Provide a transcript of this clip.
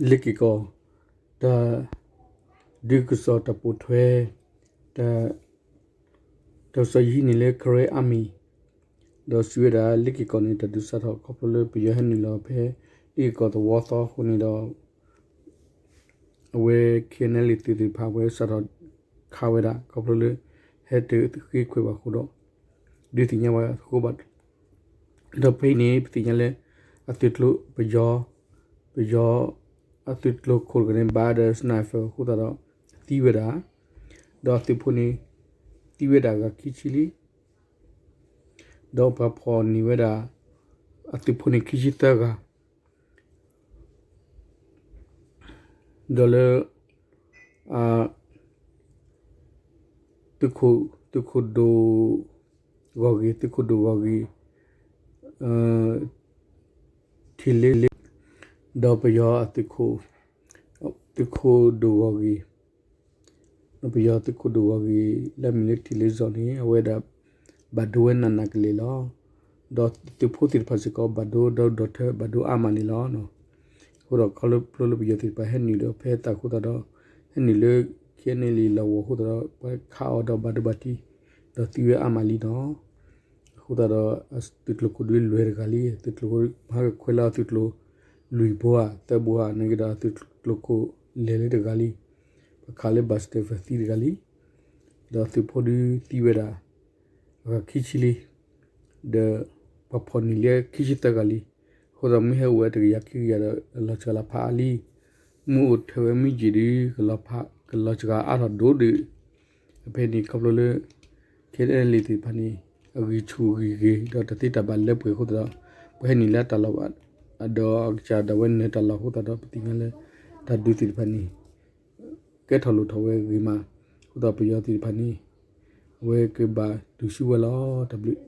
လ့ၤက့ၤကီၢ် တၢ်ဒုးကစီၣ်တၢ်ပိာ်ထွဲ တၢ် တၢ်ကစီၣ်ယဟံးန့ၢ်လၢ Karen Army ဒီးစံးဝဲဒၣ် လ့ၤက့ၤကီၢ်န့ၣ် တၢ်ဒုးစးထီၣ်ခီဖျိလၢပယီၤဟဲနုာ်လီၤဖဲ လ့ၤက့ၤကီၢ်သဝီသီအဃိန့ၣ်ဒီး အဝဲ ခ့ၣ်အဲၣ်အဲၣ်လ့ၣ် သုးသ့ၣ်တဖၣ် အဝဲစးထီၣ်ခးဝဲဒၣ် ခီဖျိလၢ ဟဲတဃ့ခွဲးဘၣ်အဃိဒီး ဒုးသ့ၣ်ညါဝဲအဃိဘၣ် ဒီးဖဲအံၤန့ၣ် ပသ့ၣ်ညါလၢ အသုးကျိၤ ပယီၤ ပယီၤ အသုးကျိၤခိၣ်တဂၤန့ၣ် ဘၣ်ဒီး sniper အဃိသတးဒီး သံဝဲဒၣ် ဒီးအသုးဖိန့ၣ် သံဝဲဒၣ်အဂၤခံဆံလံ ဒီးပှၤဖီၣ်န့ၢ်ဝဲဒၣ် အသုးဖိန့ၣ်ခံဆံသၢဂၤ ဒီးလၢ သုးခိၣ်ဒိၣ်ဂီၢ်ဂ့ၤ သုးခိၣ်ဒိၣ်ဂီၢ်ဂ့ၤ ထံလ့ ဒီးပယီၤအသုးခိၣ် သုးခိၣ်ဒိၣ်ဂီၢ်ဂ့ၤ ဒီးပယီၤသုးခိၣ်ဒိၣ်ဂီၢ်ဂ့ၤ လၢအမံၤလၢထံလ့စီၤန့ၣ် အဝဲဒၣ် ဘၣ်ဒိဝဲနးနးကလဲာ်လီၤ. ဒီးသုးဖိသ့ၣ်တဖၣ်စ့ၢ်ကီး ဘၣ်ဒိဒီဒီထၢ ဘၣ်ဒိအါမးန့ၣ်လီၤ. အဃိဒီးခီဖျိလၢပယီၤသ့ၣ်တဖၣ်ဟဲနုာ်ဒီးဖဲအသးအဃိသတးဒီး ဟဲနုာ်လၢ ခ့ၣ်အဲၣ်အဲၣ်လ့ၣ် လီၢ်ဝီၤအဃိသတးဒီး ပှၤခးအီၤဒီးဘၣ်ဒိဘၣ်ထံး ဒီးသံဝဲအါမးလံနီၤ. အဃိသတးဒီး သုးကျိၤခိၣ်ဒုးလွဲၢ်တဂၤလံ သုးကျိၤခိၣ်မၤဟဲခွဲးလၢအသုးကျိၤ လွံၢ်ဘိဧါ သၢဘိဧါ နာ်က့ဒီးသုးကျိၤခိၣ်လဲၤလၢတဂၤလံ ပှၤခးလၢ bus driver သံတဂၤလံ ဒီးသုးဖိဒုးသံဝဲဒၣ် အဂၤခံဆံလံ ဒီးပှၤဖီၣ်န့ၢ်လံခံဆံသၢဂၤလံ. အဃိသတးမ့ၢ်ဟဲအိၣ်ဝဲတကယၤခံကယၤဒီး လီၤစှၤလီၤဖးအါလံ. မ့ၢ်အိၣ်ထၢၣ်ဝဲမ့ၢ်ယံာ်ဒုး ကလီၤဖး ကလီၤစှၤအါထီၣ်ဒိၣ်ဒုး ဖဲန့ၣ်ခီဖျိလၢ ခ့ၣ်အဲၣ်အဲၣ်လ့ၣ်သ့ၣ်တဖၣ်န့ၣ် အဂံၢ်ဆူၣ်ဂံၢ်ဂ့ၤ ဒီးတၢ်သ့တၢ်ဘၣ်လၢပှဲၤအဃိသတးဒီး ပှၤဟဲနုာ်လၢတၢ်လီၢ် ဒီးအကစၢ်ဒၣ်ဝဲနၢၤတၢ်လီၢ်အဃိသတးဒီး ပသ့ၣ်ညါလၢ တၢ်ဒုးသ့ၣ်တဖၣ်န့ၣ် ကဲထီၣ်လိၣ်ထီၣ်ဝဲဂ့ၤမး အဃိသတးပယီၤသ့ၣ်တဖၣ်န့ၣ် အဝဲကဘၣ်တုၤဆူဝဲလီၤ. တၢ်ဘျုး